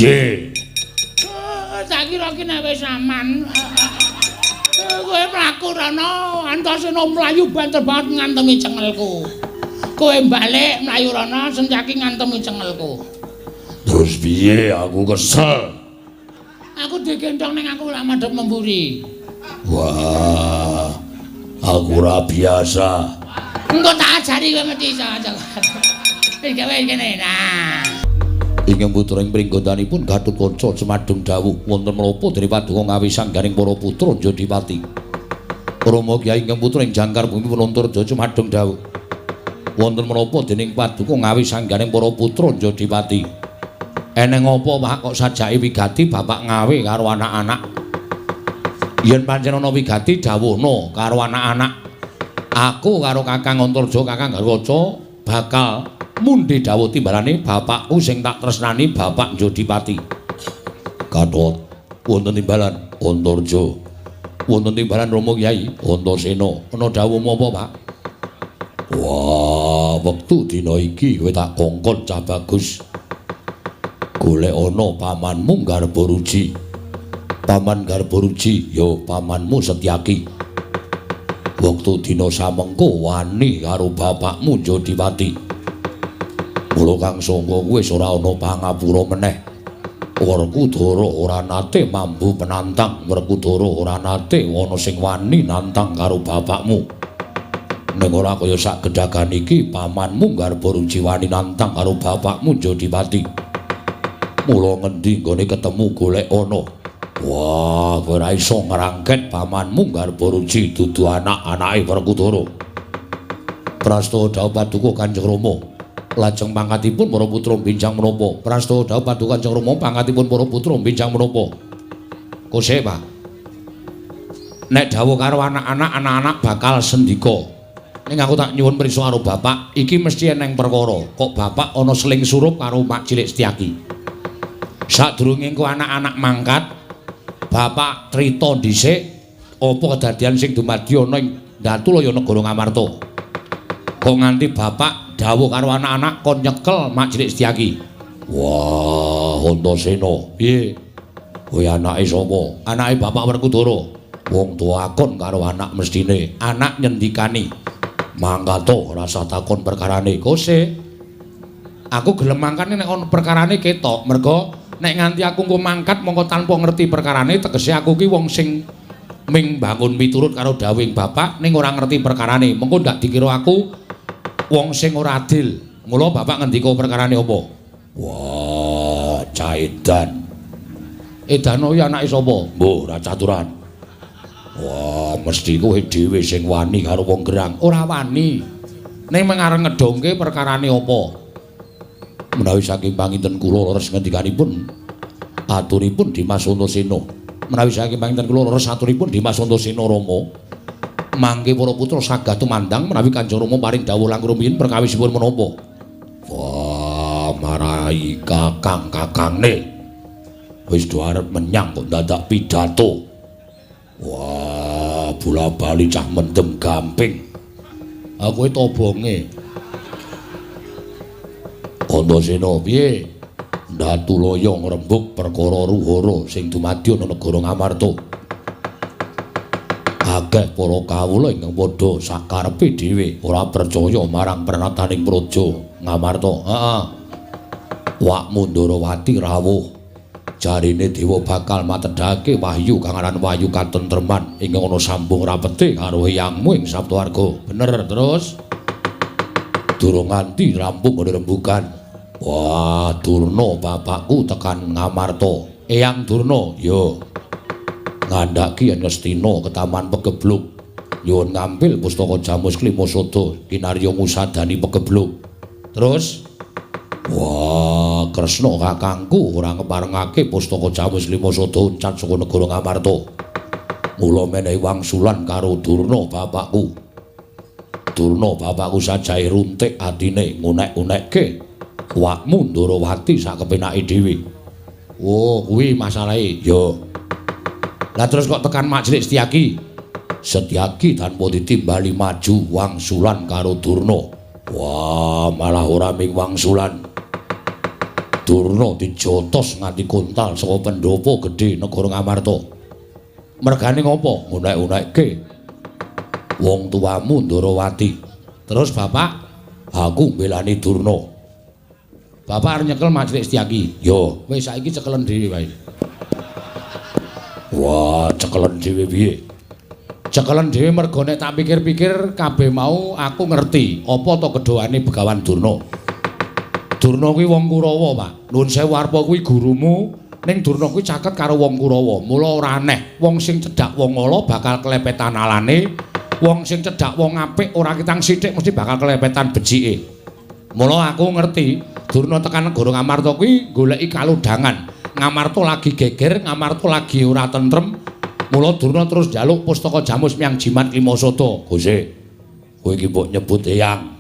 Piye? Tak kira ki nek wis aman. Kowe mlaku rono, Antasena mlayu banter banget ngantemi cengelku. Kowe balik mlayu rono, Setyaki ngantemi cengelku. Terus piye? Aku kesel. Aku digendhong ning aku lak madhep memburi. Wah, aku ora biasa. Engko tak ajari kowe mesti iso. Wis gawe kene. Nah. Ingkang putra ing pringgontanipun Gatotkaca jumadung dawuh wonten menapa dene paduka ngawi sangganing para putra Jodipati. Rama Kyai ingkang putra ing jangkar bumi Antarja jumadung dawuh wonten menapa dening paduka ngawi sangganing para putra Jodipati. Eneng apa Pak kok sajake wigati bapak ngawe karo anak-anak? Yen pancen ana wigati dawuhna karo anak-anak. Aku karo Kakang Antarja, Kakang Gatotkaca bakal mundhi dawuh timbalane bapakku sing tak tresnani Bapak Jodipati. Gatot, wonten timbalan Antarja. Wonten timbalan Rama Kyai Antasena. Ana dawuhmu apa, Pak? Wah, wektu dina iki kowe tak kongkon cah bagus. Golek ana pamanmu Garbaruji. Paman Garbaruji ya pamanmu Setyaki. Wektu dina samengko wani karo bapakmu Jodipati. Mula kang sangka wis ora ana pangapura meneh. Werkudara ora nate mambu penantang, Werkudara ora nate ana sing wani nantang karo bapakmu. Ning ora kaya sak gedhagan iki pamanmu Garbaruji wani nantang karo bapakmu Jodipati. Mula ngendi nggone ketemu golek ana. Wah, kowe ora iso ngrangket pamanmu Garbaruji dudu anak-anake Werkudara. Prastawa dawuh paduka Kanjeng Rama. Lajeng pangkatipun para putra benjang menapa? Prastawa dawuh paduka Kanjeng Rama pangkatipun para putra benjang menapa? Kosek, Pak. Nek dawuh karo anak-anak, anak-anak bakal sendika. Ning aku tak nyuwun prisa karo bapak, iki mesti eneng perkara. Kok bapak ana seling surup karo Mak Cilik Setyaki. Sadurunge engko anak-anak mangkat, bapak crita dhisik apa kedadian sing dumadi ana ing Datulaya negara Ngamarta. Kok nganti bapak dawuh karo anak-anak kon nyekel Mak Cilik Setyaki. Wah, Antasena, piye? Kowe anake sapa? Anake Bapak Werkudara. Wong tuwa akon karo anak mestine, anak nyendikani. Mangkat ora usah takon perkarane. Kose. Aku gelem mangkat nek ana perkarane ketok, mergo nek nganti aku engko mangkat mongko tanpa ngerti perkarane tegese aku ki wong sing ming bangun miturut karo dawuhing bapak ning ora ngerti perkarane. Mengko ndak dikira aku wong sing ora adil. Mula bapak ngendika perkarane apa? Wah, cah edan. Edano iki anake sapa? Mbuh, ora caturan. Wah, mesti kowe dhewe sing wani karo wong gerang. Ora wani. Ning mengareng ngedongke perkarane apa? Menawi saking panginten kula leres ngendikanipun aturipun Dimas Antasena. Menawi saking panginten kula leres aturipun Dimas Antasena Rama. Mangke para putra sagah tumandang menawi Kanjeng Rama paring dawuh langkung rumiyin perkawisipun menapa? Wah, marai kakang-kakangne. Wis do arep menyang kok dadak pidato. Wah, bola-bali cah mendem gamping. Aku tobonge. Antasena piye? Datulaya ngrembug perkara ruhara sing dumadi ana negara Ngamarta. Akeh para kawula ingkang padha sakarepe dhewe ora percaya marang pranataning praja Ngamarta. Heeh. Wakmu Ndarawati rawuh. Jarine dewa bakal matedhake wahyu kang aran Wahyu Katentreman ingkang ana sambung rapete karo eyangmu ing Saptawarga. Bener terus? Durung nganti rampung ngene rembugan. Wah, Durna bapakku tekan Ngamarta. Eyang Durna, yo. Ngandhaki yen Ngastina ketaman pegebluk. Nyuwun ngampil pustaka Jamus Klima Sada kinarya ngusadani pegebluk. Terus wah, Kresna kakangku ora ngeparengake pustaka Jamus Klima Sada uncat saka negara Ngamarta. Mula menehi wangsulan karo Durna bapakku. Durna bapakku sajae runtik atine ngunek-unekke wakmu Ndarawati sak kepenake dhewe. Oh, kuwi masalahe. Yo. Lah terus kok tekan Mak Cilik Setyaki? Setyaki tanpa ditimbali maju wangsulan karo Durna. Wah, malah ora ming wangsulan. Durna dijotos nganti kontal saka pendopo gedhe negara Ngamarta. Mergane ngopo? Ngunek-unekke wong tuamu Ndarawati. Terus bapak, aku mbelani Durna. Bapak arep nyekel Mak Cilik Setyaki. Yo, wis saiki cekelen dhewe wae. Wah, cekelen dhewe piye? Cekelen dhewe mergo nek tak pikir-pikir kabeh mau aku ngerti apa to kedhoane Begawan Durna. Durna kuwi wong Kurawa, Pak. Nuwun sewu arpa kuwi gurumu, ning Durna kuwi caket karo wong Kurawa. Mula ora aneh wong sing cedhak wong ala bakal kelepetan alane, wong sing cedhak wong apik ora ketang sithik mesti bakal kelepetan becike. Mula aku ngerti Durna tekan negara Ngamarta kuwi goleki kalodhangan. Ngamarta lagi geger, Ngamarta lagi ora tentrem. Mula Durna terus njaluk pustaka jamus miyang jimat Klimasada. Gusti, kowe iki mbok nyebut eyang.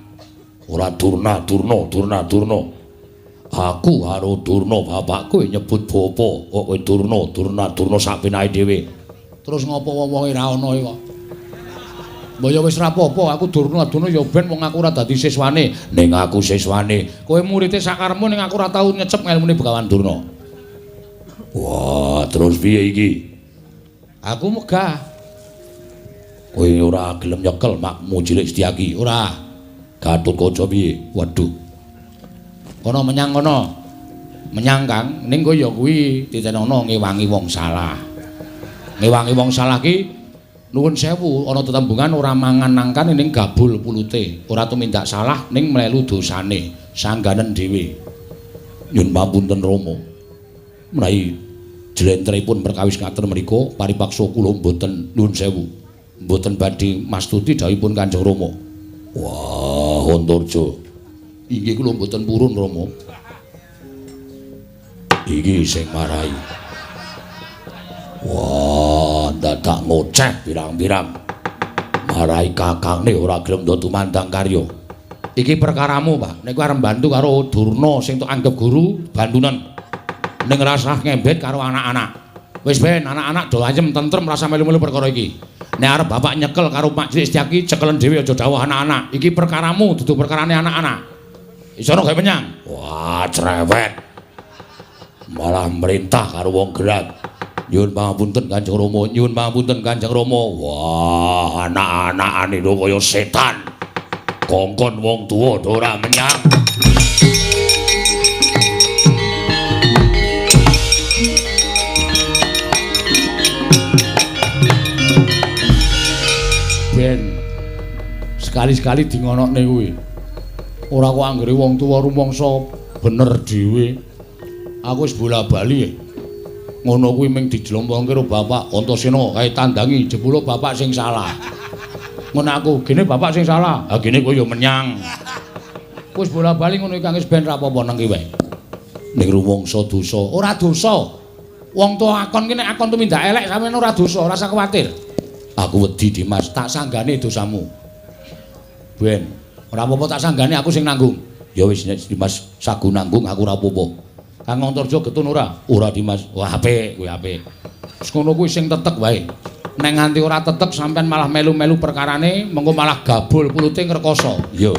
Ora Durna, Durna, Durna, Durna. Aku karo Durna bapakku nyebut bapa, kok kowe Durna, Durna, Durna sak penake dhewe. Terus ngopo wong-wonge ra ono iki kok? Mbok ya wis ra apa-apa, aku Durna, Durna ya ben wong aku ora dadi siswane. Ning aku siswane. Kowe murite sakarepmu ning aku ora tau nyecep ngelmune Begawan Durna. Wah, terus piye iki? Aku megah. Kowe ora gelem nyekel makmu Cilik Setyaki? Ora. Gatotkaca piye? Waduh. Kono menyang kono. Menyang Kang, ning kowe ya kuwi titenono ngewangi wong salah. Ngewangi wong salah ki nuwun sewu ana tetembungan ora mangan nangkan ning gabul pulute, ora tumindak salah ning mlelu dosane, sangganen dhewe. Nyun pamunten Rama. Menawi jlentrehipun perkawis ngaten menika paripaksa kula mboten nuwun sewu. Mboten badhe mastuti dawuhipun Kanjeng Rama. Wah, Antarja. Inggih kula mboten purun Rama. Iki sing marai. Wah, dadak ngoceh pirang-pirang. Marai kakangne ora gelem ndo tumandang karya. Iki perkaramu, Pak. Nek kowe arep mbantu karo Durna sing tok anggep guru, bantunen. Ning rasah ngembet karo anak-anak. Wis ben anak-anak do ayem tentrem rasah melu-melu perkara iki. Nek arep bapak nyekel karo Pak Cilik Setyaki, cekelen dhewe aja dawuh anak-anak. Iki perkaramu dudu perkarane anak-anak. Iso gawe menyang. Wah, cerewet. Malah merintah karo wong gerak. Nyuwun pangapunten Kanjeng Rama, nyuwun pangapunten Kanjeng Rama. Wah, anak-anakane lho kaya setan. Kongkon wong tuwa do ora menyang. Ben sekali-sekali di ngonokne kuwi. Ora kok anggere wong tuwa rumangsa bener dhewe. Aku wis bola-bali. Ngono kuwi ming dijlompongke karo bapak Antasena kae tandangi jebule bapak sing salah. Ngono aku, gene bapak sing salah. Ha gene kowe ya menyang. Wis bola-bali ngono iki wis ben ra apa-apa nang ki wae. Ning rumangsa dosa. Ora dosa. Wong tuwa akon ki nek akon tumindak elek sampeyan ora dosa, ora usah kuwatir. Aku wedi Dimas, tak sanggane dosamu. Ben, ora apa-apa tak sanggane aku sing nanggung. Ya wis nek Dimas sagu nanggung aku ora apa-apa. Kang Antarja getun ora? Ora Dimas. Wah apik, kuwi apik. Wis ngono kuwi sing tetek wae. Nek nganti ora tetek sampean malah melu-melu perkarane, mengko malah gabul pulute ngrekoso. Iya.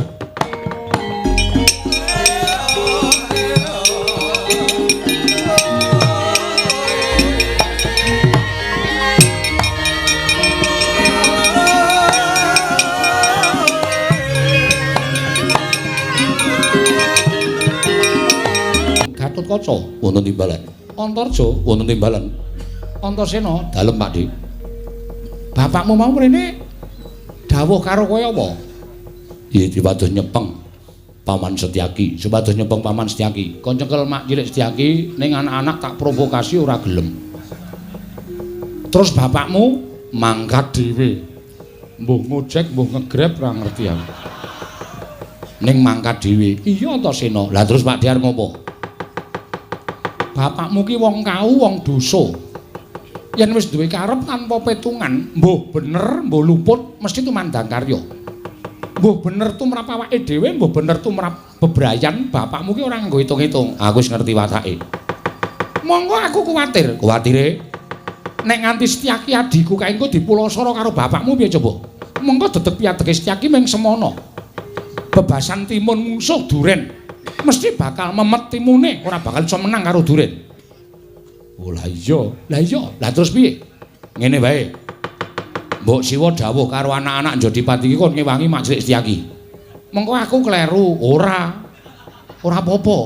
Gatotkaca wonten timbalan. Antarja wonten timbalan. Antasena dalem Pak Dik. Bapakmu mau mrene dawuh karo kowe apa? Iya dipados nyepeng Paman Setyaki, supados nyepeng Paman Setyaki. Kon cekel Mak Cilik Setyaki ning anak-anak tak provokasi ora gelem. Terus bapakmu mangkat dhewe. Mbuh ngojek, mbuh ngegrab ora ngerti aku. Ning mangkat dhewe. Iya Antasena. Lah terus Pak Diar ngopo? Bapakmu ki wong kau, wong dosa. Yen wis duwe karep tanpa petungan, mbuh bener, mbuh luput, mesti tumandang karya. Mbuh bener tumrap awake dhewe, mbuh bener tumrap bebrayan, bapakmu ki ora nganggo hitung-hitung. Aku wis ngerti watake. Monggo aku kuwatir. Kuwatire nek nganti Setyaki adhiku kae engko dipulasara karo bapakmu piye coba? Monggo dedeg piadege Setyaki ming semono. Bebasan timun mungsuh duren. Mesti bakal memet timune, ora bakal iso menang karo Durin. Oh lah iya, lah iya. Lah terus piye? Ngene wae. Mbok Siwa dawuh karo anak-anak Jodipati iki kon ngewangi Mak Cilik Setyaki. Mengko aku kleru, ora. Ora apa-apa.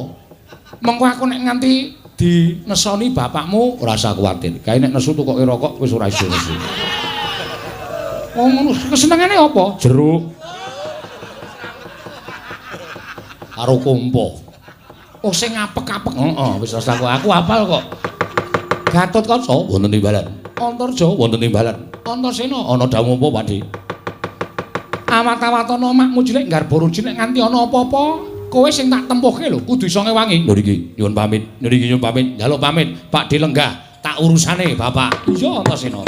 Mengko aku nek nganti dinesoni bapakmu ora usah kuwatir. Kae nek nesu tukoke rokok wis ora iso nesu. Oh ngono, kesenengane apa? Jeruk. Karo kompo. Oh sing apek-apek. Heeh, wis ora aku hafal kok. Gatotkaca wonten timbalan. Antarja wonten timbalan. Antasena ana dawuh apa, Pakde? Awat-awatana makmu cilik Garba Ruji nek nganti ana apa-apa, kowe sing tak tempuhke lho kudu iso ngewangi. Lho niki nyuwun pamit, niki nyuwun pamit, njaluk pamit, Pakde lenggah, tak urusane bapak. Iya Antasena.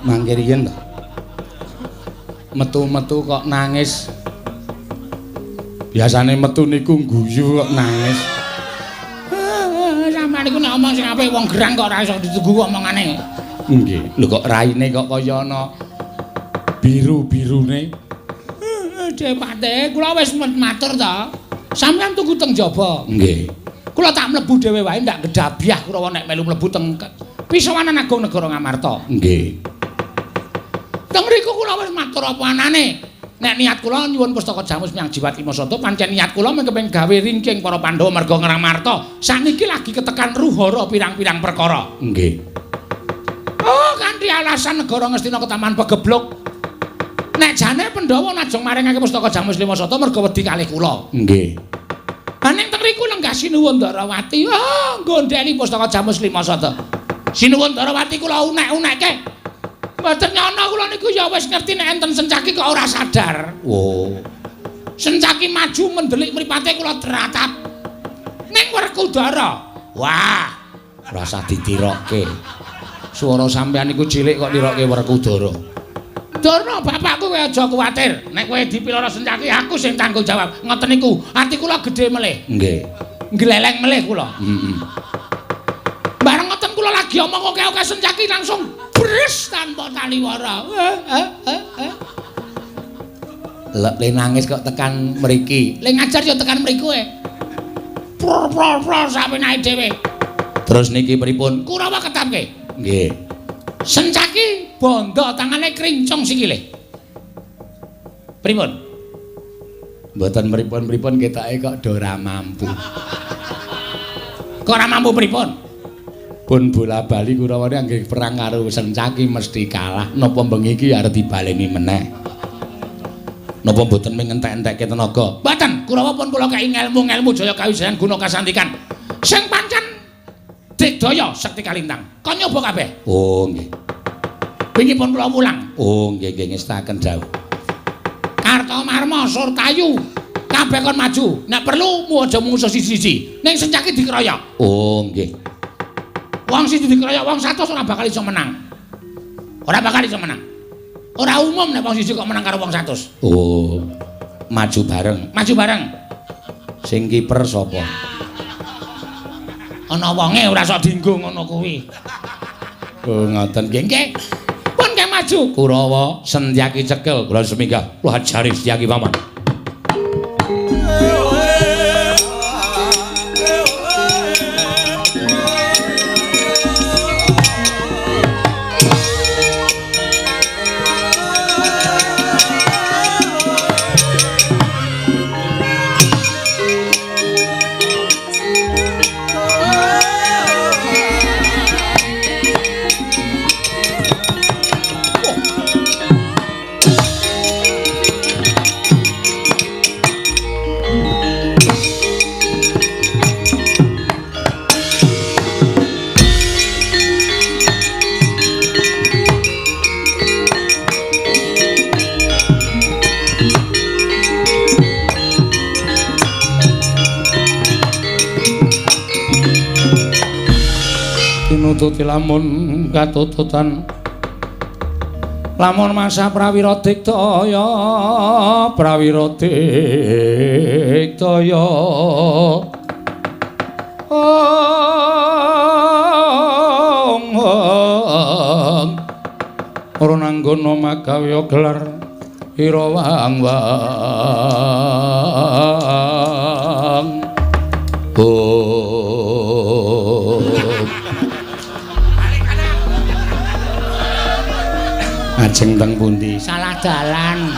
Mangke riyen to. Metu-metu kok nangis. Biasane metu niku guyu kok nangis. Sampeyan niku nek omong sing apik wong gerang kok ora iso ditunggu omongane. Nggih. Lho kok raine kok kaya ana biru-birune. Depate kula wis matur to. Sampeyan tunggu teng jaba. Nggih. Kula tak mlebu dhewe wae ndak gedabiah Kurawa nek melu mlebu teng Pisawanan Agung Negara Ngamarta. Nggih. Teng mriku kula wis matur apa anane. Nek niat kula nyuwun pustaka Jamus Miang Jiwat Lima Sata, pancen niat kula mung kepengin gawe ringking para Pandhawa merga Ngamarta. Saniki lagi ketekan ruhara pirang-pirang perkara. Nggih. Oh, kanthi alasan negara Ngastina ketaman pegebluk. Nek jane Pandhawa najong maringake pustaka Jamus Lima Sata merga wedi kalih kula. Nggih. Ha ning teng mriku lenggah Sinuwun Darawati, oh nggondheli pustaka Jamus Lima Sata. Sinuwun Darawati kula unek-unekke. Mboten nyono kula niku ya wis ngerti nek enten Sencaki kok ora sadar. Oh. Sencaki maju mendelik mripate kula tratap. Ning Werkudara. Wah, ora usah ditirokke. Swara sampean niku cilik kok nirokke Werkudara. Durna bapakku kowe aja kuwatir. Nek kowe dipiloro Sencaki aku sing tanggung jawab. Ngoten niku, ati kula gedhe melih. Nggih. Ngleleng melih kula. Heeh. Bareng ngoten kula lagi omong oke-oke Sencaki langsung bres tanpa taliwara. Lek le nangis kok tekan mriki. Le ngajar ya tekan mriku e. Pror pror pror sapenake dhewe. Terus niki pripun? Kurawa ketapke. Nggih. Sencaki bondo tangane krincong sikile. Pripun? Mboten pripun-pripun ketoke kok do ora mampu. Kok ora mampu pripun? Pun bola-bali Kurawane anggere perang karo Sencaki mesti kalah. Napa bengi iki arep dibaleni meneh? Napa mboten mung entek-entekke tenaga? Mboten, Kurawa pun kula kei ngelmu-ngelmu jaya kawijayan guna kasantikan. Sing pancen digdaya sekti kalintang. Kon nyoba kabeh. Oh, nggih. Wingi pun kula wulang. Oh, nggih nggih ngestaken dawuh. Kartomarma Surtayu kabeh kon maju. Nek perlu mu aja mungsuh siji-siji. Ning Sencaki dikeroyok. Oh, nggih. Wong siji dikeroyok wong 100 ora bakal iso menang. Ora bakal iso menang. Ora umum nek wong siji kok menang karo wong 100. Oh. Maju bareng. Maju bareng. Sing kiper sapa? Ana wonge ora sok dienggo ngono kuwi. Oh, ngoten nggih. Nggih. Pun kemawon maju. Kurawa Sentyaki cekel kula seminggah. Kula ajari Setyaki paman. Tinututi lamun katututan lamun masa prawira diktaya prawira diktaya ora nanggono magawe gelar ira wang wang. Ajeng teng pundi? Salah dalan.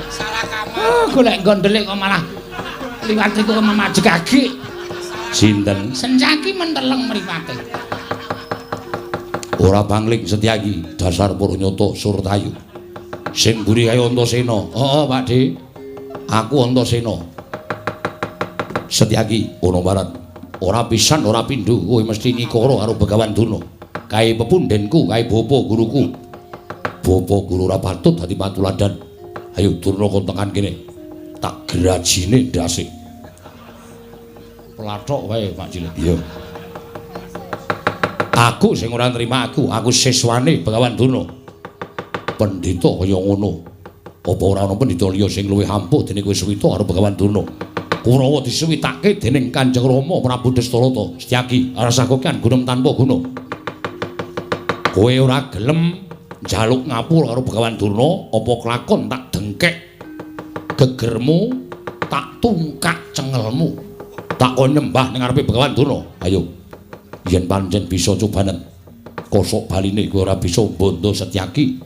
Salah kamar. Golek gondelik kok malah liwat iku memajek agik. Sinten? Sencaki menteleng mripate. Ora pangling Setyaki, dasar Purnyata Surtayu. Sing mburi kae Antasena. Heeh, Pak De. Aku Antasena. Setyaki ana barat. Ora pisan ora pindho kowe mesti nyikara karo Begawan Durna. Kae pepundhenku, kae bapa guruku. Bapa guru ora patut dadi patuladan. Ayo Durna kon tekan kene. Tak grajine ndase. Pelathok wae Pak Cilik. Iya. Aku sing ora nrima aku siswane Begawan Durna. Pendhita kaya ngono. Apa ora ana pendhita liya sing luwih ampuh dene kowe suwita karo Begawan Durna? Kurawa disuwitake dening Kanjeng Rama Prabu Dastarata. Setyaki rasah kokean gunung tanpa guna. Kowe ora gelem njaluk ngapura karo Begawan Durna, apa kelakon tak dengkek gegermu, tak tungkak cengelmu, tak kon nyembah ning ngarepe Begawan Durna. Ayo, yen pancen bisa cobanen, kosok baline kowe ora bisa bondo Setyaki,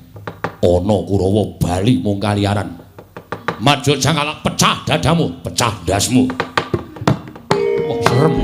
ana Kurawa bali mung kaliaran. Maju jangan pecah dadamu, pecah ndasmu. Wah, serem.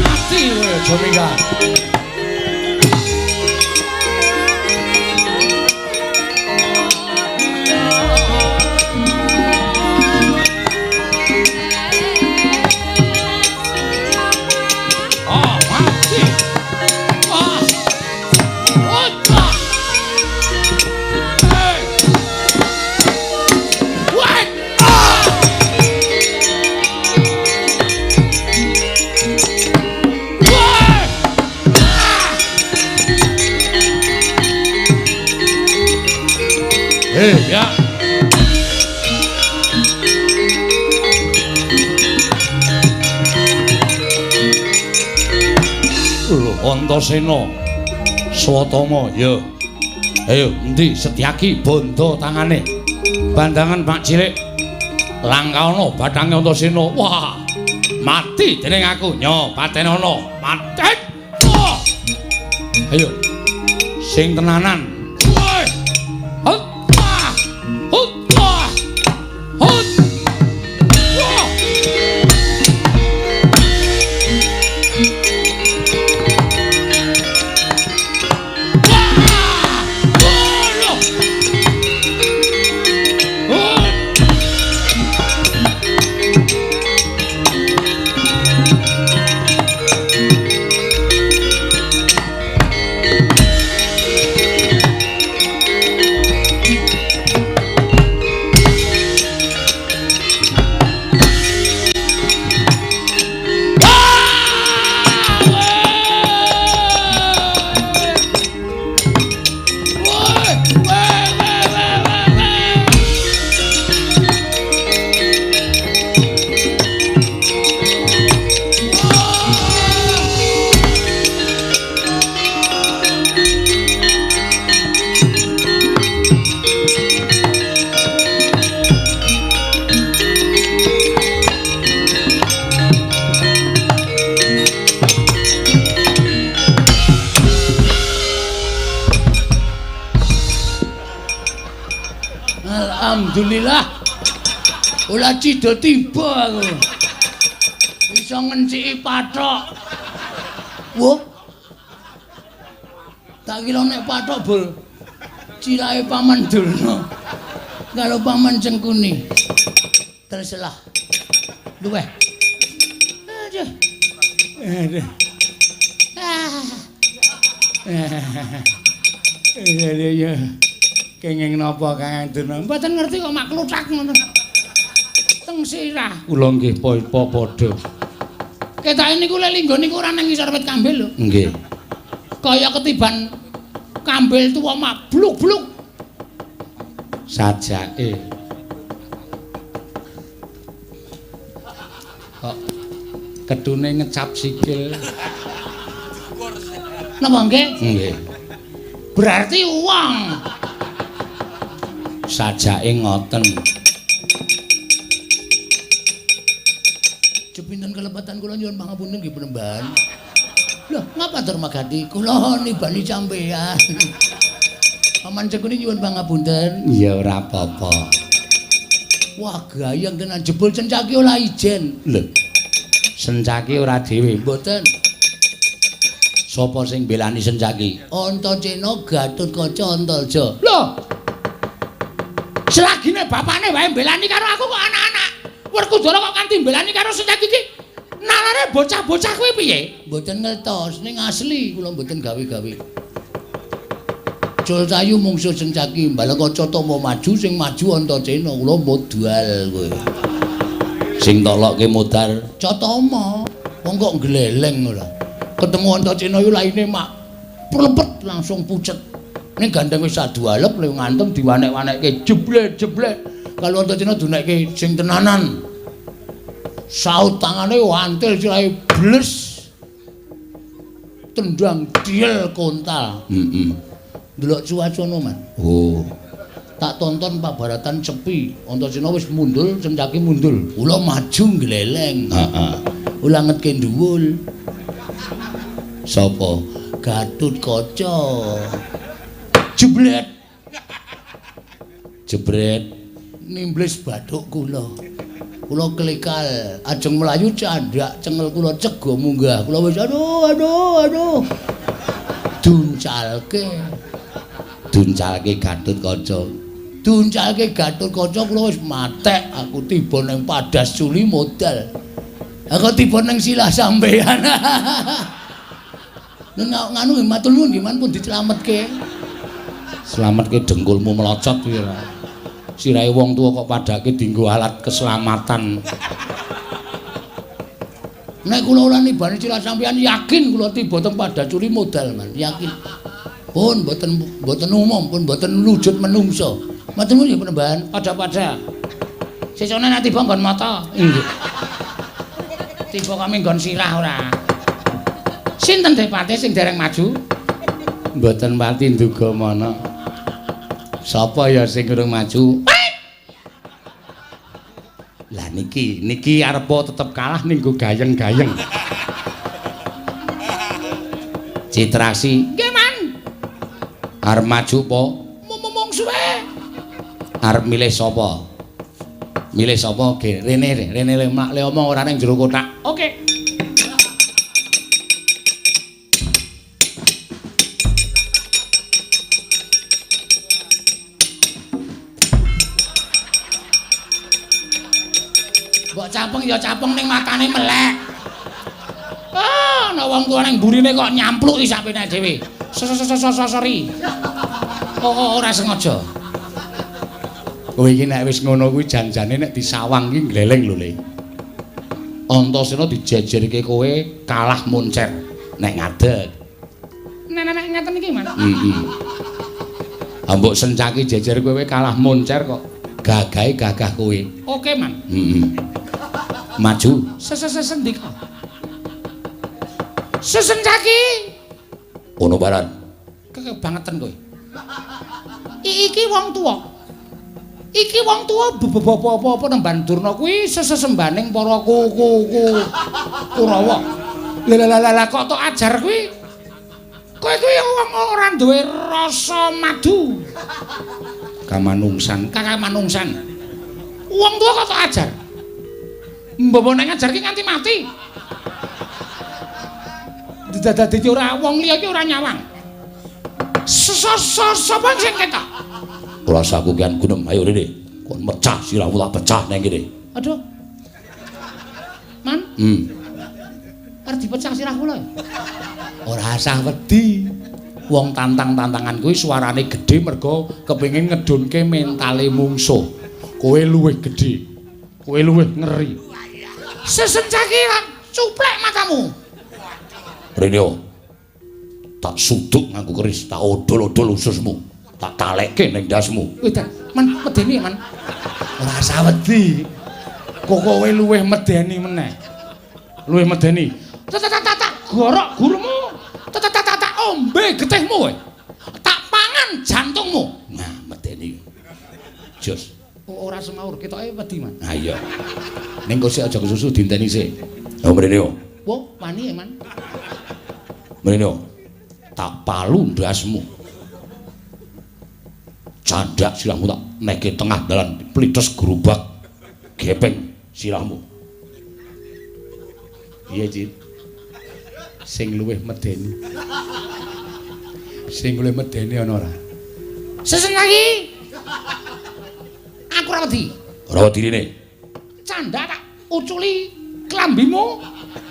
Mati kowe aja minggat. Ya. Lho, Antasena Swatama, ya. Ayo, endi Setyaki bondo tangane. Bandangan Pak Cilik. Langkaana bathange Antasena. Wah, mati dening aku. Nyo, patenono. Mati. Oh. Ayo. Sing tenanan. Alhamdulillah. Ora cida tiba aku. Iso ngenciki pathok. Wah. Tak kira nek pathok bol cirahe Paman Durna. Kalau Paman Cengkuni. Terselah. Luweh. Aduh. Aduh. Ah. Iya. Kenging napa Kang Durna? Mboten ngerti kok mak kluthak ngono. Teng sirah. Kula nggih padha. Ketake niku lek linggo niku ora nang ngisor wit kambil lho. Nggih. Kaya ketiban kambil tuwa mak bluk-bluk. Sajake. Kok ketune ngecap sikil. Napa nggih? Nggih. Berarti uang. Sajake ngoten. Jepinten kelepatan kula nyuwun pangapunten nggih Penemban. Lho, ngapa Darmagati? Kula nibali sampeyan. Paman Cengkuni nyuwun pangapunten. Ya ora apa-apa. Wah, gayeng tenan jebul Sencaki ora ijen. Lho. Sencaki ora dhewe. Mboten. Sapa sing belani Sencaki? Antasena Gatotkaca Antaja. Lho. Selagine bapakne wae mbelani karo aku kok anak-anak Werkudara kok kanthi mbelani karo Sencaki iki. Nalare bocah-bocah kuwi piye? Mboten ngertos ning asli kula mboten gawe-gawe. Joltayu mungsuh Sencaki, Balaka Catama maju sing maju Antasena kula modal kowe. Sing tolokke modal Catama. Wong kok gleleng ora. Ketemu Antasena iku laine mak plepet langsung pucet. Ning gandeng wis adu alep le ngantem diwanek-wanekke jeblet-jeblet. Kalau Antasena dunekke sing tenanan. Saut tangane wantil sirahe bles. Tendang diel kontal. Heeh. Ndelok cuacana, Man. Oh. Tak tonton pabaratan sepi. Antasena wis mundur, Sencaki mundur. Kula maju gleleng. Heeh. Kula ngetke dhuwul. Sapa? Gatotkaca. Jebret. Jebret nimblis bathuk kula. Kula klikal ajeng mlayu candhak cengel kula cega munggah. Kula wis aduh aduh aduh. Duncalke. Duncalke Gatotkaca. Duncalke Gatotkaca kula wis matek aku tiba ning Padas Culi modal. Aku tiba ning silah sampean. Nganu nggih matur nuwun nggih man pun dislametke. Slametke dengkulmu melocot kuwi ora. Sirahe wong tuwa kok padake dienggo alat keselamatan. Nek kula ora nibani silah sampean yakin kula tiba teng Padas Culi modal man, yakin. Pun mboten umum, pun mboten wujud menungso. Matur nuwun nggih Panembahan, padha-padha. Sesone nek tiba nggon mata. Nggih. Tiba kami nggon sirah ora. Sinten depate sing dereng maju? Mboten pati nduga mana. Sapa ya sing urung maju? Lah niki arepa tetep kalah ning nggo gayeng-gayeng. Citrasi. Nggih, Man. Arep maju apa? Mung suwe. Arep milih sapa? Milih sapa? Ge rene rene le omong ora ning jero kotak. Oke. Mbok capeng ya capeng ning matane melek. Ah, ana wong tuwa ning mburine kok nyampluki sak penak dhewe. Sori. Oh, ora sengaja. Kowe iki nek wis ngono kuwi janjane nek disawang iki gleleng lho, Le. Antasena dijejerke kowe kalah moncer nek ngadeg. Nek nek ngaten iki, Mas. Heeh. Mbok sencaki jejer kowe kalah moncer kok gagahe gagah kowe. Oke, Man. Heeh. Maju. Sesendika. Sesencaki. Ono baran. Kebangetan kowe. Iki wong tuwa. Iki wong tuwa bebapa-apa nemban Durna kuwi sesesembaning para Kurawa. Lah lah kok tok ajar kuwi. Kowe kuwi wong ora duwe rasa madu. Kamanungsan, kamanungsan. Wong tuwa kok tok ajar. Mbok nek ngajar ki nganti mati. Dadi ora wong liya ki ora nyawang. Sapa sing ketok? Rasaku kian gunem, ayo rene. Kon mecah sirahmu tak pecah nang kene. Aduh. Man. Arep dipecah sirah kula. Ora usah wedi. Wong tantang-tantangan kuwi suarane gedhe mergo kepengin ngedunke mentale mungsuh. Kowe luwih gedhe. Kowe luwih ngeri. Sesencaki cuplek matamu. Rene. Tak suduk nganggo keris, tak odol-odol ususmu. Tak talekke ning ndasmu. Wedan, Man, medeni Man. Ora usah wedi. Kok kowe luwih medeni meneh. Luwih medeni. Tak gorok gurumu. Tak ombe getihmu kowe. Tak pangan jantungmu. Nah, medeni. Jos. Ora semaur, ketoke wedi, Man. Ha iya. Ning kok sik aja kesusu dinteni sik. Oh, mrene yo. Wo, wani ya, Man. Mrene yo. Tak palu ndasmu. Candak sirahmu tak neke tengah dalan plites gerobak gepeng sirahmu. Piye, Cit? Sing luwih medeni. Sing luwih medeni ana ora? Sesen lagi. Aku ora wedi. Ora wedi rene. Candak tak uculi klambimu,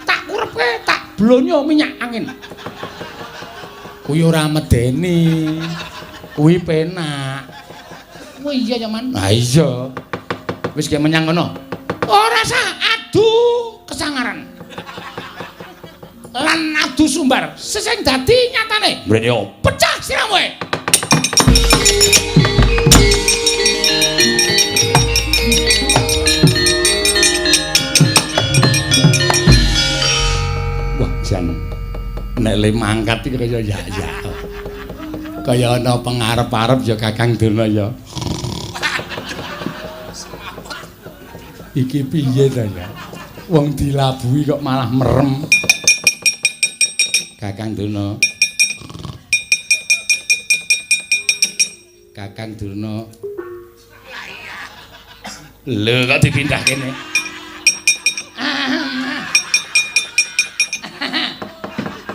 tak kurepke, tak blonyo minyak angin. Kuwi ora medeni. Kuwi penak. Oh iya ya, Man. Ha iya. Wis gek menyang kono. Ora sah adu kesangaran. Lan adu sumbar sesing dadi nyatane. Mrene yo pecah sirahmu. Wah, jan. Nek le mangkat iki kaya ya ya. Kaya ana pengarep-arep ya Kakang Durna ya. Iki piye to ya? Wong dilabuhi kok malah merem. Kakang Durna. Kakang Durna. Lho kok dipindah kene?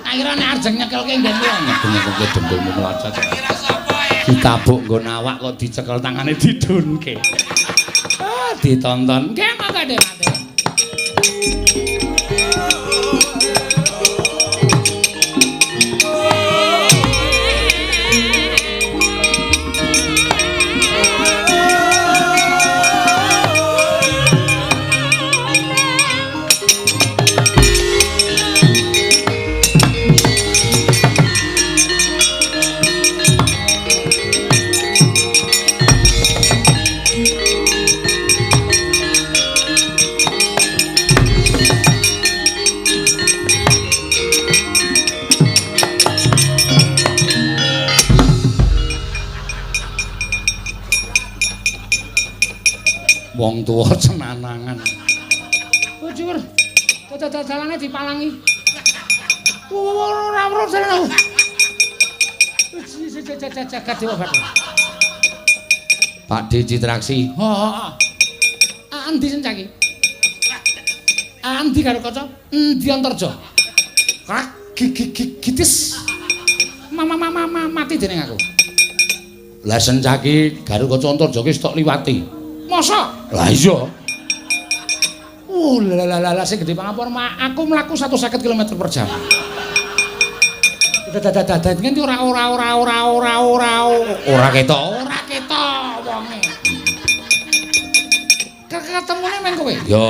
Akhirnya nek arjeng nyekelke nggon wong. Nyekelke dengkulmu mlacet. Ditabuk nggon awak kok dicekel tangane didunke. Ah, ditonton. Nggih monggo Dik Mate. Wong tuwa cenanangan. Oh, dhuwur. Dalalane dipalangi. Ora ora dalan. Jagat dewa Bathara. Pak D Citraksi. Heeh. Endi sencaki? Endi karo kaca? Endi Antarja? Krak gigitis. Mama mama mati dening aku. Lah sencaki karo kaca Antarja ki wis tok liwati. Masa? Lah iya. Lah lah lah sing gedhe pangapura aku mlaku 150 km per jam. Dadah nganti ora ora ora ora ora ora ora ketok. Ora ketok wonge. Ketemune men kowe. Ya.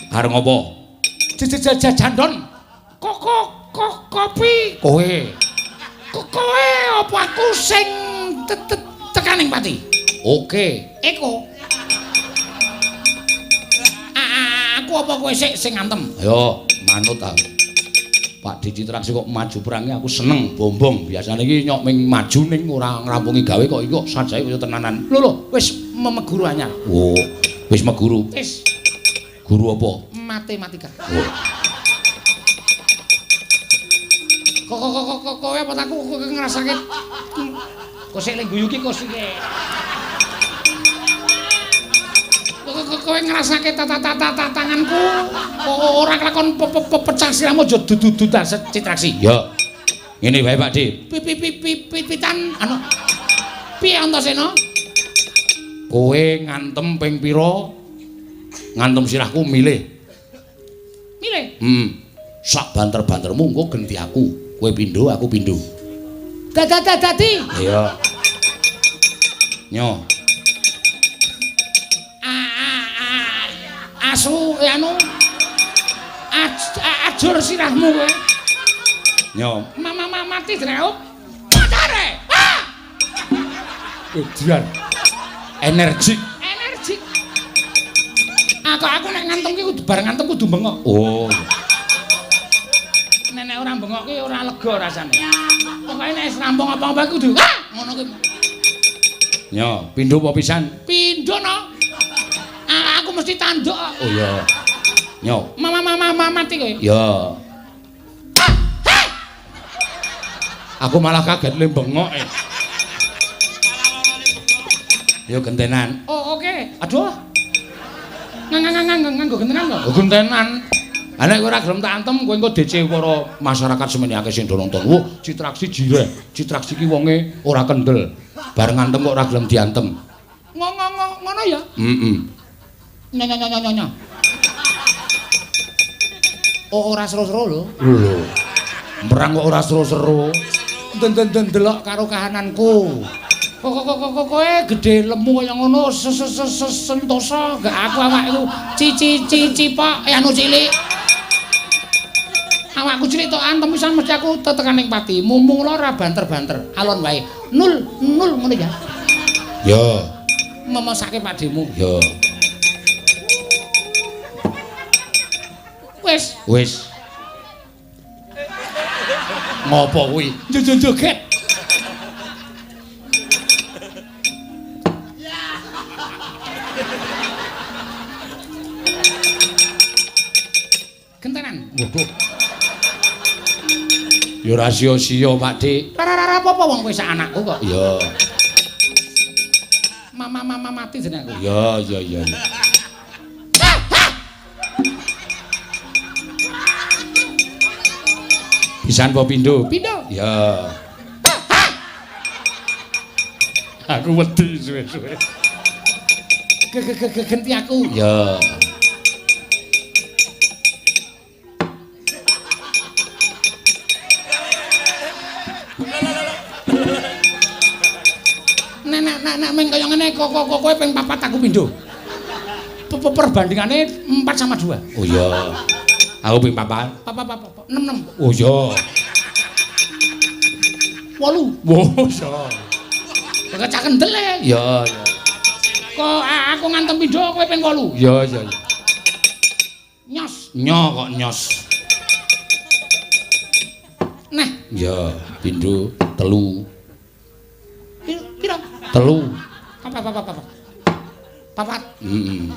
Arep ngopo? Jandon. Kok kopi kowe. Kowe apa aku sing tekaning pati? Oke. Eko. Aku apa kowe sik sing ngantem? Ayo, manut aku. Pak D Citraksi kok maju perangi aku seneng bombong. Biasane iki nyok ming maju ning ora ngrampungi gawe kok iki kok sajae kaya tenanan. Lho lho, wis memeguru anyar. Oh, wis meguru. Wis. Guru apa? Matematika. Oh. Kok kok kowe apa aku ngrasake kok sik lek guyu ki kok sik. Kowe ngrasake tata tanganku ora kelakon pecah sirahmu aja dudu-dudan Citraksi. Ya. Ngene wae Pak D. Pitan anu. Piye Antasena? Kowe ngantem ping pira? Ngantem sirahku milih. Milih? Heeh. Sak banter-bantermu engko genti aku. Kowe pindho, aku pindho. Dadi. Iya. Nyo. Asu anu ajur sirahmu kowe. Nyo. Mama mati dreup. Pacare. Ah! Edian. Energik. Energik. Aku nek ngantem ki kudu bareng ngantem kudu bengok. Oh. Nek nek ora bengok ki ora lega rasane. Pokoke nek wis rampung apa-apa kudu ah ngono ki. Nyo, pindho apa pisan? Pindho no. Aku mesti tanduk. Oh iya. Nyo. Mama mati kowe. Ya. Aku malah kaget le bengok. Yo gentenan. Oh oke. Aduh. Nganggo gentenan to? Oh gentenan. Ha nek kowe ora gelem tak antem kowe engko DC para masyarakat semene akeh sing do nonton. Wah, Citraksi jireh. Citraksi ki wonge ora kendel. Bareng ngantem kok ora gelem diantem. Ngono ya? Heeh. Nyo. Oh, ora seru-seru lho. Lho. Merang kok ora seru-seru. Ndelok karo kahananku. Kok kowe gedhe lemu kaya ngono sentosa gak aku awakku cici cipok anu cilik. Awakku cilik tok antem pisan mesti aku tetekan ning pati. Mumula ora banter-banter, alon wae. Nul ngono ya. Ya. Memesake padhemu. Ya. Wis. Wis. Ngopo kuwi? Joget. Gentenan. Waduh. Ya ora sia-sia, Pak Dik. Ora apa-apa wong kowe sak anakku kok. Ya. Mama mama mati jeneng aku. Ya ya ya. Pisan apa pindho? Pindho. Ya. Aku wedi suwe-suwe. Genti aku. Ya. Nek meng kaya ngene kok kowe ping 4 aku pindho. Perbandingane 4 sama 2. Oh iya. Aku ping 4. 4 4 6 6. Oh iya. 8. Wo iya. Kecak kendel e. Iya iya. Kok aku ngantem pindho kowe ping 8. Iya iya. Nyos. Nyo kok nyos. Neh. Iya, pindho 3. Piro? 3. Apa apa apa. 4. Heeh.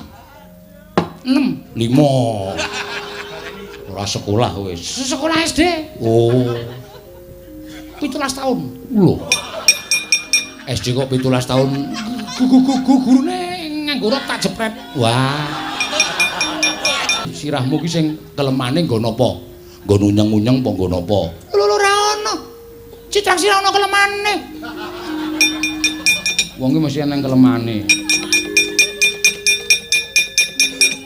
6. 5. Ora sekolah wis. Sekolah SD. Oh. 17 tahun. Lho. SD kok 17 tahun. Gurune nganggo rok tak jepret. Wah. Sirahmu ki sing kelemane nggo napa? Nggo unyeng-unyeng apa nggo napa? Lho ora ono. Citrang sirah ono kelemane. Wong ki mesti eneng kelemane.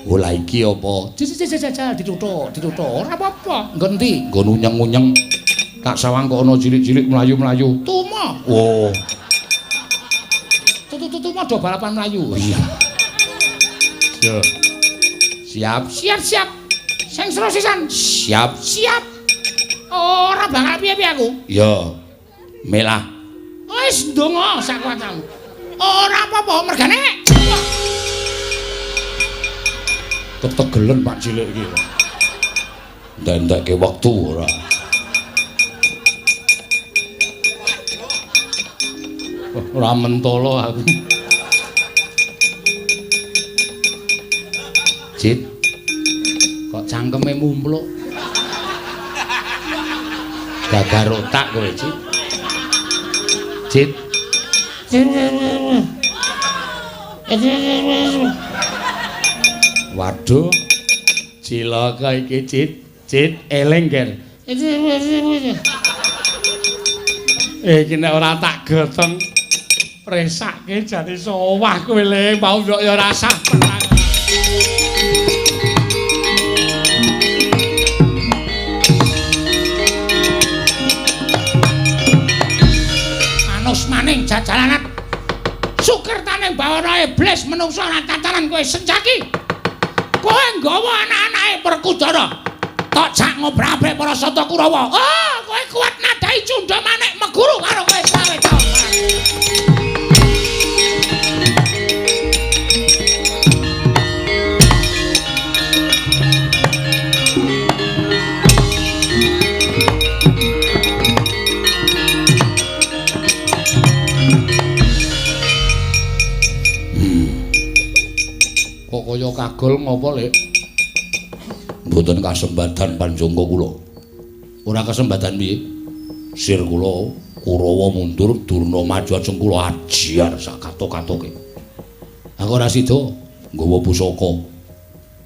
Oh lah iki apa? Jajal dituthuk, dituthuk. Ora apa-apa. Nggo endi? Nggo unyeng-unyeng. Tak sawang kok ana cilik-cilik mlayu-mlayu. Tuma. Oh. Tutu-tutu do balapan mlayu. Iya. Yo. Siap. Siap, siap. Sing seru sisan. Siap. Siap. Ora bakal piye-piye aku. Yo. Melah. Wis ndonga sak kuwatamu. Ora apa-apa mergane. Ketegelen Pak Cilik iki. Ndentekke wektu ora. Ora mentolo aku. Cit. Kok cangkeme mumpluk. Gagar otak kowe, Cit. Cit. Waduh. Cilaka iki, Cit. Cit, eling, Ger. Iki nek ora tak gotong presake jane sowah kowe le, mau mbok ya ora sah perang. Manus maning jajalanat. Sukertane bawana iblis menungsa ora tataran kowe senjaki. Kowe nggawa anak-anake Werkudara. Tok jak ngobrabek para Sata Kurawa. Oh, kowe kuat nadai cundha manik meguru karo kowe 20 taun. Kok kaya kagol ngopo, Lek? Mboten kasembatan panjangka kula. Ora kesembatan piye? Sir kula Kurawa mundur, Durna maju, ajeng kula ajiar sak katok-katoke. Aku ora sida nggawa pusaka.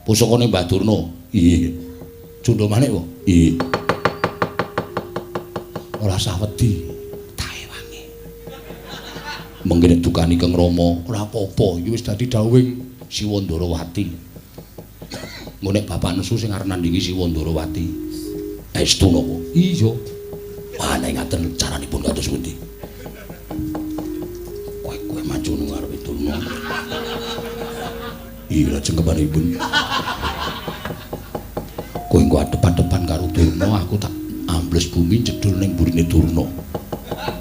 Pusakane Mbah Durna. Iya. Cundha manik kok. Iya. Ora sah wedi. Tak ewangi. Mengkene dukani Kang Rama, ora apa-apa, iki wis dadi dawuhing Siwa Ndarawati. Engko nek bapak nesu sing arep nandingi Siwa Ndarawati. Estu napa? Iya. Wah, nek ngaten caranipun kados pundi? Kowe maju nang ngarepe Durna. Iya, lajeng kepanipun. Kowe engko adep-adepan karo Durna, aku tak ambles bumi jedul ning burine Durna.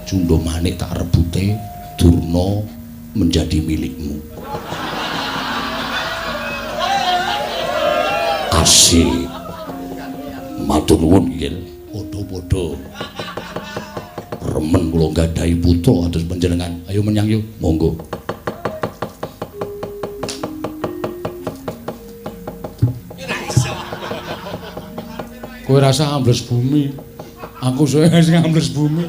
Cundha manik tak rebute, Durna menjadi milikmu. Asik. Matur nuwun nggih. Padha-padha. Remen kula nggadahi putra atus panjenengan. Ayo menyang yo, monggo. Kowe rasa ambles bumi. Aku sing ambles bumi.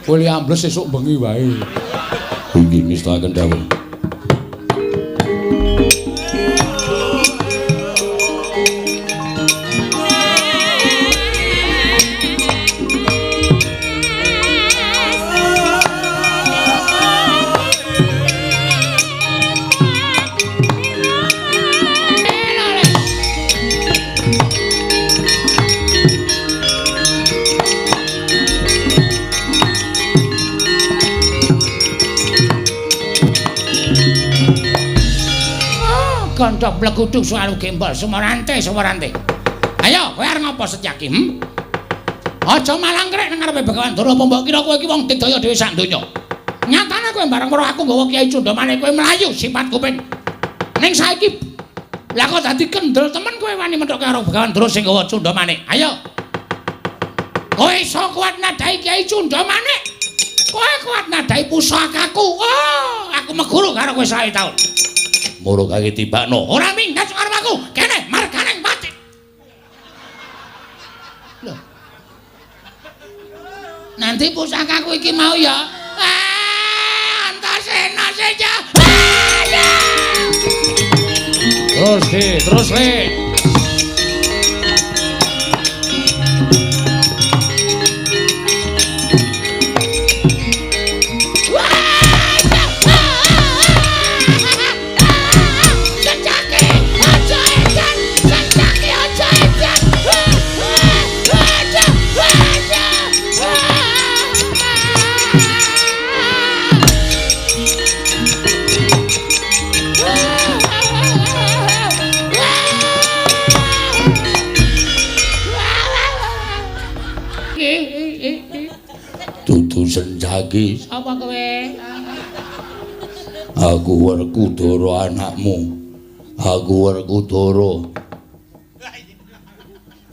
Kowe li ambles sesuk bengi wae. Inggih ngestakaken dawuh. Gondok bleguduk suaru gembol sumorante sumorante. Ayo kowe arep ngopo Setyaki? Aja malangkrek nang ngarepe Begawan Durna, apa mbok kira kowe iki wong digdaya dhewe sak donya. Nyatane kowe bareng weruh aku nggawa Kyai Cundamane kowe mlayu sifat kuping. Ning saiki lah kok dadi kendel temen kowe wani methoke karo Begawan Durna sing nggawa Cundamane. Ayo. Kowe iso kuat nadhahi Kyai Cundamane. Kowe kuat nadhahi pusakaku. Oh, aku meguru karo kowe 100 taun. Moro kaki tibakno. Ora minggat karo aku. Kene marganing pati. Lho. Nanti pusakaku iki mau ya. Ah, Antasena saja. Terus di, terus le. Dudu Sencaki. Sapa kowe? Aku Werkudara anakmu. Aku Werkudara.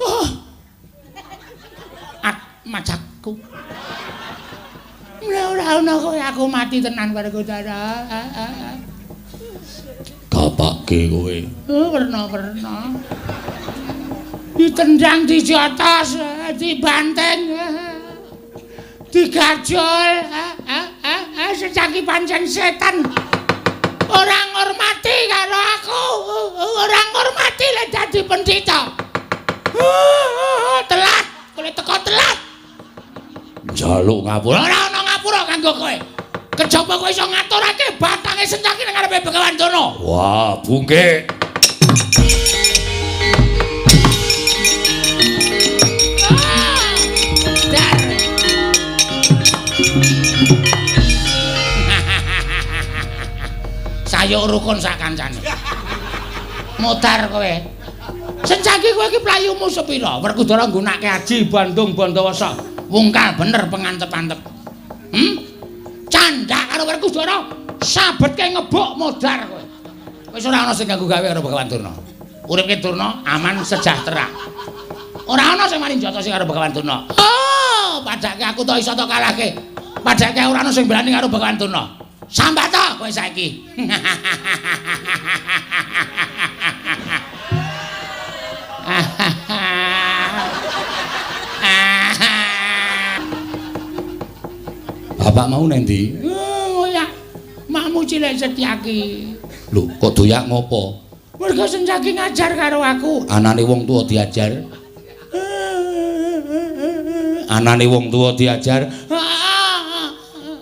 Oh. Atmajaku. Ora ana kowe aku mati tenan Werkudara. Kapake kowe. Oh, werna-werna. Ditendang dijotos, dibanting. Digajol, Sencaki pancen setan. Ora ngurmati karo aku, ora ngurmati lek dadi pendhita. Telat, kowe teko telat. Njaluk ngapura. Ora ana ngapura kanggo kowe. Kejaba kowe iso ngaturake batange Sencaki nang ngarepe Begawan Durna. Wah, bungke. Sayuk rukun sak kancane. Modar kowe. Sencaki kowe iki playumu sepira? Werkudara nggunakake aji Bandung Bandawasa. Wungkal bener pengantep-antep. Candhak karo Werkudara sabetke ngebuk modar kowe. Wis ora ana sing ganggu gawe karo Begawan Durna. Uripke Durna aman sejahtera. Ora ana sing wani njotosi karo Begawan Durna. Oh, padake aku to iso to kalahke. Padake ora ana sing berani karo Begawan Durna. Sambat to kowe saiki. Bapak mau nang ndi? Oh ya, makmu cilik Setyaki. Lho, kok doyak ngopo? Mergo Sencaki ngajar karo aku. Anane wong tuwa diajar. Anane wong tuwa diajar.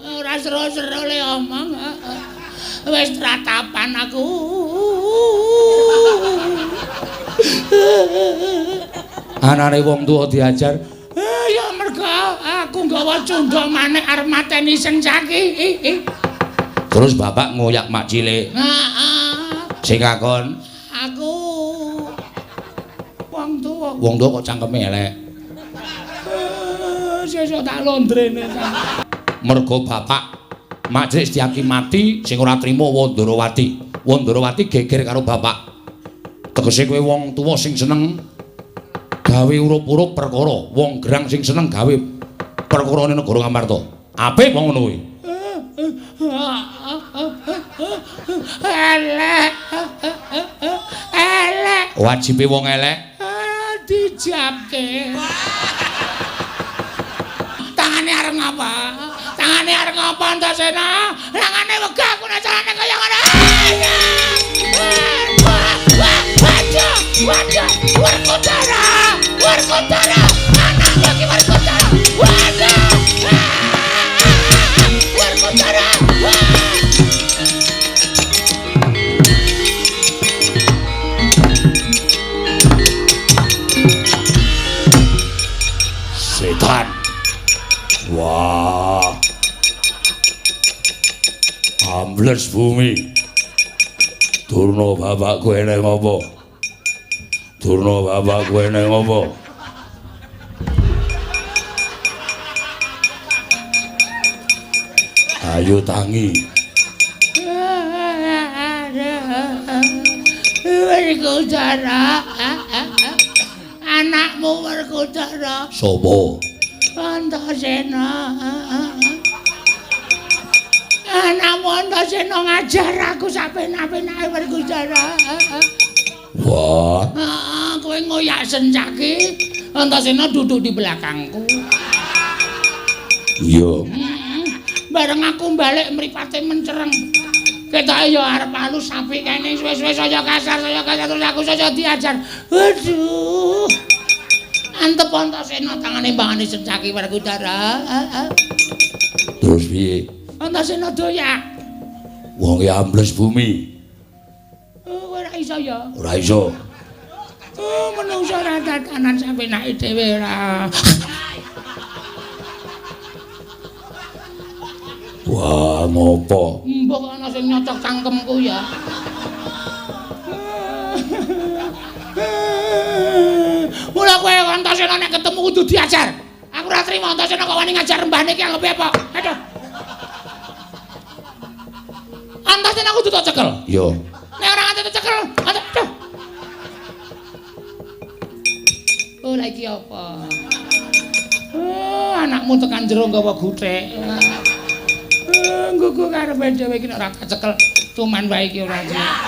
Ora seru-seru le omong. Wis tratapan aku. Anane wong tuwa diajar. Ya mergo aku nggawa cundha manik arep mateni Sencaki. Terus bapak ngoyak mak cilik. Heeh. Sing ngakon aku wong tuwa. Wong tuwa kok cangkeme elek. Sesuk tak londrene ta. Mergo bapak mak cilik Setyaki mati sing ora trima Wandarawati. Wandarawati geger karo bapak. Tegese kowe wong tuwa sing seneng gawe urup-urup perkara, wong gerang sing seneng gawe perkarane negara Ngamarta. Apik wong ngono kuwi. Elek. Elek. Wajibe wong elek dijabke. Tangane arep ngapa? Tangane arep ngapa Antasena? Tangane wegah aku nek carane kaya ngono. Waduh, waduh, Werkudara, Werkudara, anakku iki Werkudara. Waduh. Werkudara. Setan. Wah. Ambles bumi. Durna bapakku eneng apa? Durna bapakku eneng apa? Ayo tangi. Werkudara. Anakmu Werkudara. Sopo? Antasena. Anakmu Antasena ngajar aku sapenak-penake Werkudara. Wah. Heeh, kowe ngoyak Sencaki, Antasena duduk di belakangku. Iya. Bareng aku balik mripate mencereng. Ketoke ya arep halus apik kene suwe-suwe saya kasar terus aku saya diajar. Aduh. Antep Antasena tangane mbangane Sencaki Werkudara. Terus piye? Antasena doyak. Wong e ambles bumi. Oh, ora iso ya. Ora iso. Oh, menungso ora tatanan sampenake dhewe ora. Wah, ngopo? Mbok ana sing nyocok cangkemku ya. Mula kowe Antasena nek ketemu kudu diajar. Aku ora trimo Antasena kok wani ngajar mbahne iki anggepe apa? Aduh. Antasena kudu tak cekel. Iya. Nek ora nganti cekel, aduh. Oh, lha iki apa? Oh, anakmu tekan jero nggawa guthik. Nggugu karepe dhewe iki nek ora kacekel tuman wae iki ora. Ah!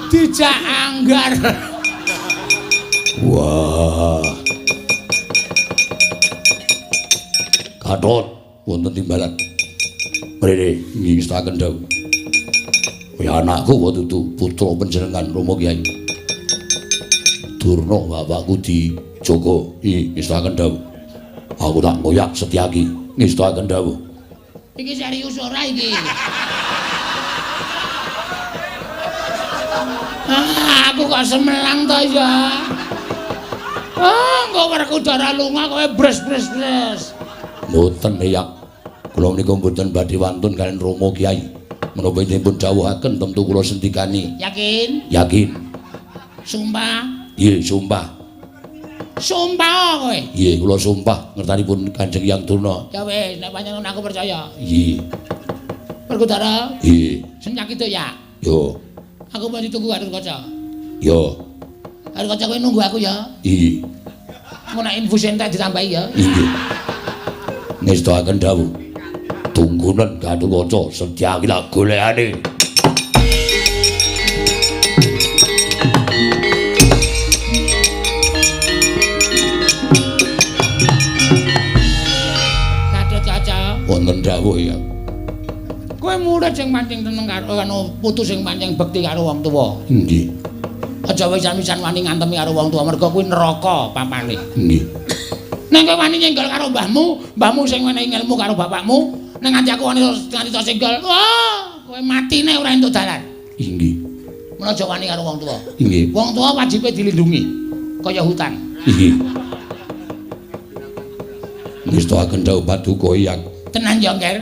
Dijak anggar. Wah. Gatot wonten timbalan. Mrene ngestaken dawuh. Ya anakku wa dudu putra panjenengan Rama Kyai. Durna bapakku dijaga. Ngestaken dawuh. Aku tak ngoyak Setyaki. Ngestaken dawuh. Iki serius ora iki? Ah, aku kok semelang to ya. Ah, engko Werkudara lunga kowe bres-bres-bres. Mboten ya. Kula menika mboten badhe wantun kaliyan Rama Kyai. Menapa dipun dawuhaken tentu kula sendikani. Yakin? Yakin. Sumpah? Nggih, sumpah. Sumpah kowe? Nggih, kula sumpah ngertanipun Kanjeng Hyang Durna. Ya wis, nek pancen aku percaya. Nggih. Werkudara? Nggih. Senyaki to ya? Yo. Aku mau ditunggu Gatotkaca. Yo. Gatotkaca kowe nunggu aku ya. Nggih. Engko nek infus entek ditambahi ya. Nggih. Ngestakaken dawuh. Tunggunen Gatotkaca Setyaki lak golekane. Gatotkaca. Wonten dawuh ya. Kowe murid sing pancen seneng karo anu putu sing pancen bekti karo wong tuwa. Nggih. Aja wisan-wisan wani ngantemi karo wong tuwa mergo kuwi neraka papane. Nggih. Nek kowe wani nyenggol karo mbahmu, mbahmu sing wenehi ngelmu karo bapakmu, nek nganti aku wani nganti tok senggol, wah, kowe matine ora entuk dalan. Inggih. Mula aja wani karo wong tuwa. Inggih. Wong tuwa wajibe dilindungi kaya hutan. Inggih. Ngestakaken dawuh paduka Hyang. Tenan ya, Ngger.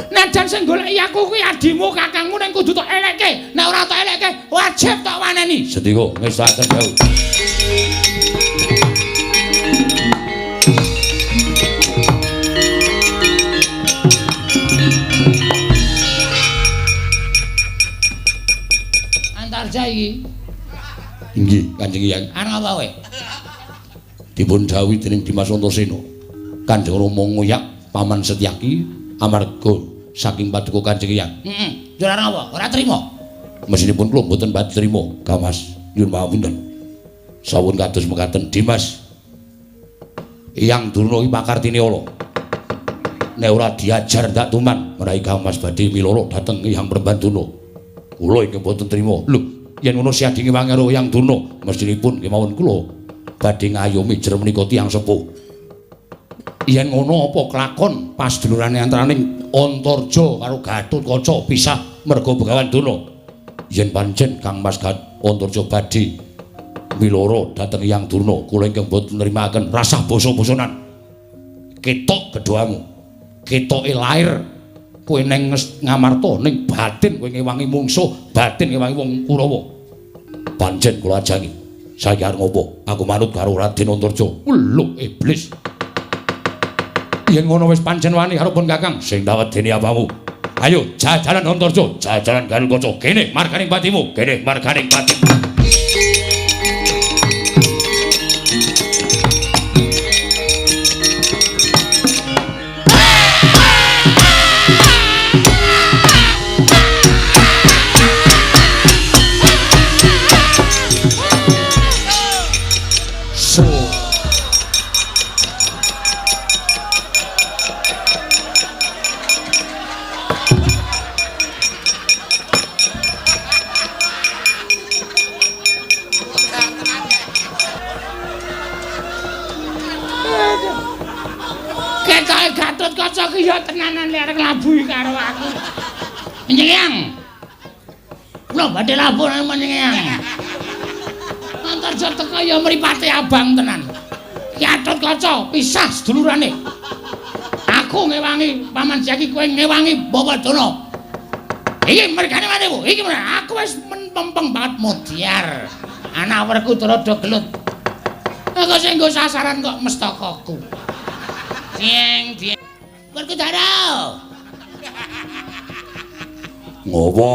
Najan sing goleki aku kuwi adimu, kakangmu ning kudu tok elekke. Nek ora tok elekke, wajib tok waneni. Sedika ngestakaken dawuh. Antarja iki. Inggih, Kanjeng Hyang. Arep apa kowe? Dipun dawuhi dening Dimas Antasena. Kanjeng Rama ngoyak Paman Setyaki amarga saking paduka Kanjeng Hyang. Heeh. Njur arep apa? Ora trima. Mesinipun kula mboten badhe trima, Gamas. Nyuwun pangapunten. Sawun kados mekaten Dimas. Hyang Durna iki pakartine ala. Nek ora diajar ndak tuman, menawi Gamas badhe miloro dhateng Hyang Prembanduna. Kula ingkang mboten trima. Lho, yen ngono siadinge wangi karo Hyang Durna, mestinipun kemawon kula badhe ngayomi jer menika tiyang sepuh. Yen ngono apa kelakon pasdulurane antaraning Antarja karo Gatotkaca pisah merga Begawan Durna. Yen pancen Kang Mas Antarja badhe miloro dhateng Hyang Durna, kula ingkang boten nrimakaken rasah basa-basanan. Ketok gedhamu. Ketoke lair kowe ning Ngamarta ning batin kowe ngewangi mungsuh, batin ngewangi wong Kurawa. Pancen kula ajangi. Saiki arep ngopo? Aku manut karo Raden Antarja. Lho iblis. Yen ngono wis pancen wani karo pun Kakang sing tak wedeni apamu. Ayo jajaran Antarja, jajaran Garukaca. Kene marganing patimu, kene marganing patimu. Gatotkaca ki ya tenanan lek arep nglabuhi karo aku. Nyeyang. Kula badhe labuh nang menyeyang. Antarja teka ya mripate abang tenan. Gatotkaca pisah sedulurane. Aku ngewangi Paman Jaki, kowe ngewangi Bawadana. Iki mergane manehmu, iki aku wis mempeng banget modiar. Anak werku rada gelut. Aku sing nggo sasaran kok mestakaku. Dieng, dieng. Werkudara. Ngopo?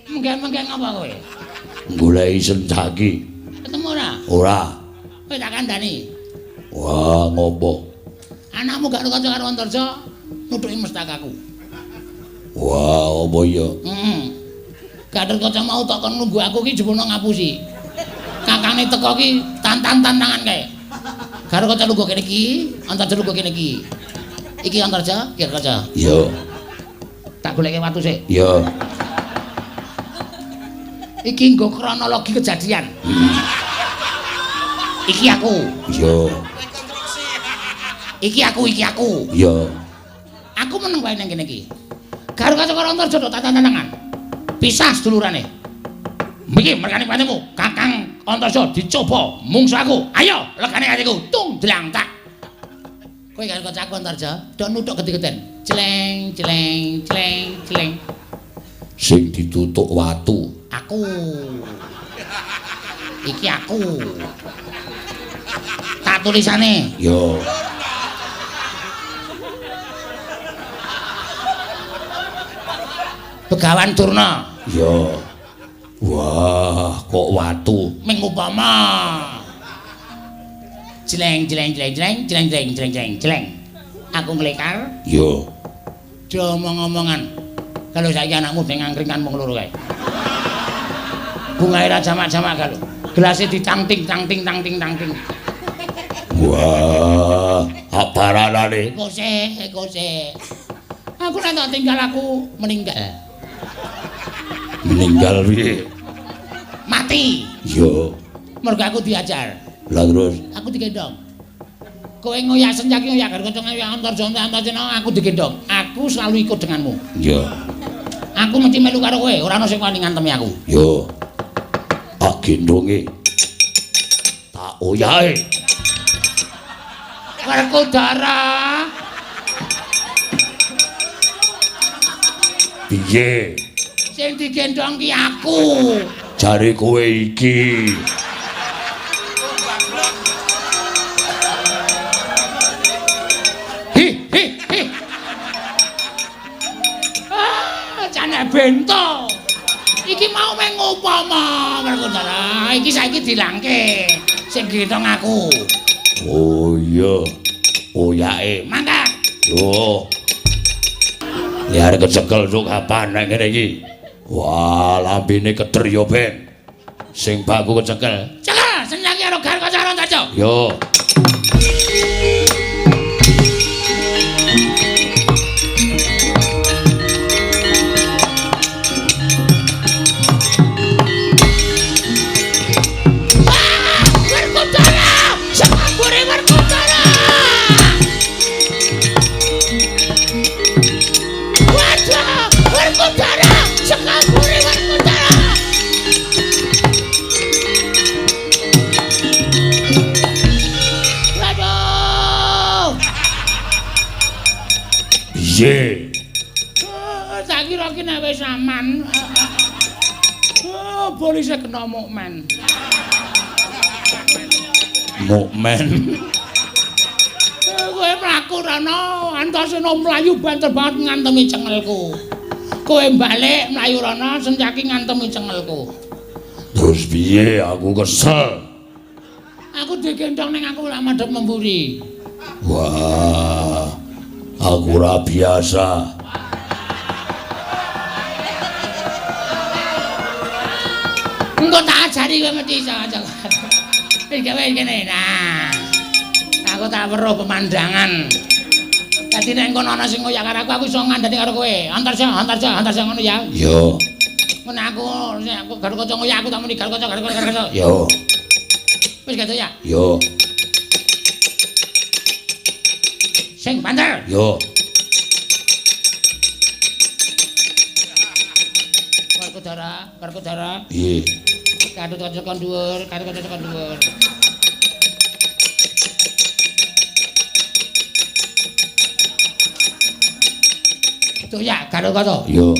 Menggeng-menggeng apa kowe? Goleki Sencaki. Ketemu ora? Ora. Kowe tak kandhani. Wah, ngopo? Anakmu gak kanca karo Antarja nutuki mestakaku. Wah, apa ya? Heeh. Gatotkaca mau tok kon nunggu aku ki jebul ngapusi. Kakane teko ki tantang-tantangan kae. Karo kaca lungguh kene iki, Antarja lungguh kene iki. Iki Antarja, iki kaca. Iya. Tak goleke watu sik. Iya. Iki nggo kronologi kejadian. Iki aku. Iya. Iki aku, iki aku. Iya. Aku meneng wae nang kene iki. Karo kaca karo Antarja do tantang-tantangan. Pisah sedulurane. Iki merkane patimu, Kakang Antarja dicoba mungsu aku. Ayo legane atiku, tung dlang tak. Kowe karo kancaku Antarja, do nuthuk gede-geden. Celeng, celeng, celeng, celeng. Sing ditutuk watu aku. Iki aku. Tak tulisane. Yo. Begawan Durna. Yo. Wah, kok watu ming upama. Jeleng jeleng jeleng jeleng jeleng jeleng jeleng jeleng jeleng. Aku nglekar. Yo. Do omong-omongan. Kalau saiki anakmu ben ngangkringan wong loro kae. Bungae ra jamak-jamak kalau. Gelase ditangting tangting tangting tangting. Wah, aparanane. Kose, kose. Aku nek tak tinggal aku meninggal. Meninggal piye? Mati. Yo. Mergo aku diajar. Lah terus aku digendong. Kowe ngoyak Sencaki ngoyak Garukaca ngoyak Antarja Antarja aku digendong. Aku selalu ikut denganmu. Yo. Aku mesti melu karo kowe, ora ana sing wani ngantemi aku. Yo. Tak gendonge. Tak oyahe. Werkudara. Piye? Sing digendong ki aku. Jare kowe iki. Hi hi hi. Ah, jane bento. Iki mau meng upama Werkudara. Iki saiki dilangke. Sing gendong aku. Oh iya. Oyake. Mangkat. Yo. Liar kecekel sok kapan nek ngene iki. Wah, lambene keder ya, Ben. Sing baku kecekel. Cekel, Sencaki karo Garukaca karo Antarja. Yo. Werkudara! Sakabure Werkudara! Waduh, Werkudara! Piye? Tak kira ki nek wis aman. Polisi kena mukmen. Mukmen. Kowe mlaku rono, Antasena mlayu banter banget ngantemi cengelku. Kowe balik mlayu rono, Sencaki ngantemi cengelku. Terus piye? Aku kesel. Aku digendong ning aku lak madhep memburi. Wah, aku ora biasa. Engko tak ajari kowe mesti iso aja. Wis gawe kene. Nah. Aku tak weruh pemandangan. Dadi nek engko ana sing ngoyak karo aku, aku iso ngandani karo kowe. Antarja, antarja, antarja ngono ya. Yo. Ngono aku, nek aku garuk kaca ngoyak aku tak muni garuk kaca, garuk kaca, garuk kaca. Yo. Wis gitu ya? Yo. Sing banter. Yo. Werkudara, Werkudara. Piye? Kadut kaca tekan dhuwur, kadut kaca tekan dhuwur. Tuh ya, garuk kaca. Yo.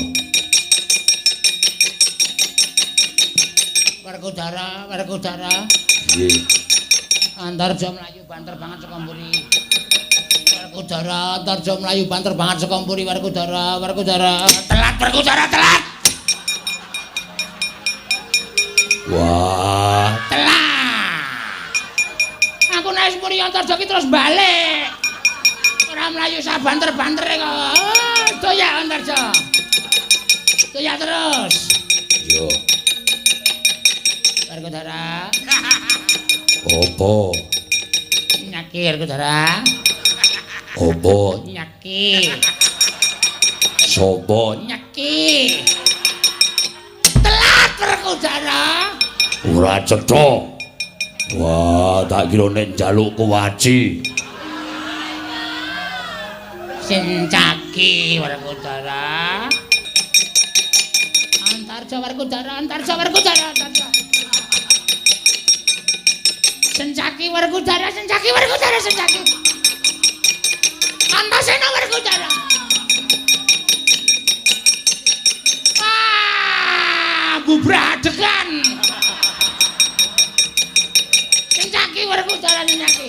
Werkudara, Werkudara. Piye? Antarja mlayu banter banget saka mburi. Werkudara, Antarja mlayu banter banget saka mburi. Werkudara, Werkudara. Telat Werkudara, telat. Wah, telat. Aku nek wis mburi Antarja ki terus balik. Ora mlayu sak banter-bantere kok. Doyak Antarja. Doyak terus. Yo. Werkudara. Opo? Nyaki Werkudara. Opo? Nyaki. Sopo? Nyaki. Telat Werkudara. Ora cetha. Wah, tak kira nek njaluk kuwaci. Sencaki Werkudara. Antarja Werkudara, Antarja Werkudara, Antarja. Sencaki Werkudara, Sencaki Werkudara, Sencaki. Antasena Werkudara. Ah, bubradegan. Sencaki Werkudara, Sencaki.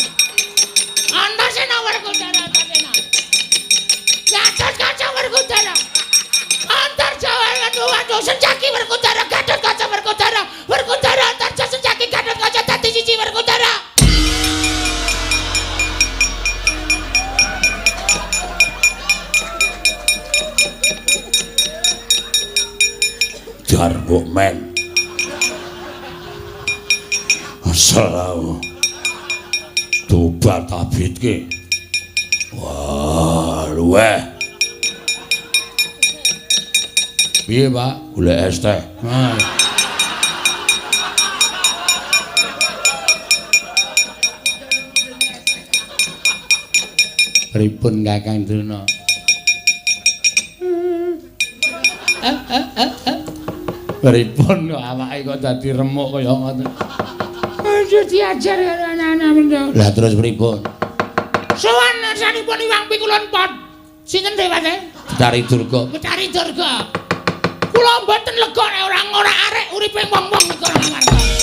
Antasena Werkudara, Antasena. Gatotkaca Werkudara. Antarja waduh, Sencaki Werkudara, Gatotkaca Werkudara, Werkudara Antarja Sencaki Gatotkaca dadi siji Werkudara. Jar mukmen. Asal aku. Tobat abitke. Wah, luweh. Piye, Pak? Golek es teh. Pripun Kakang Durna? Pripun kok awake kok dadi remuk kaya ngoten? Aja diajar karo anak-anak mendo. Lah terus pripun? Sowan ngersanipun Iwang Pikulun Pot. Sinten dheweke? Betari Durga. Betari Durga. Kula mboten lega nek ora ngorak-arek uripe wong-wong negara Ngamarta.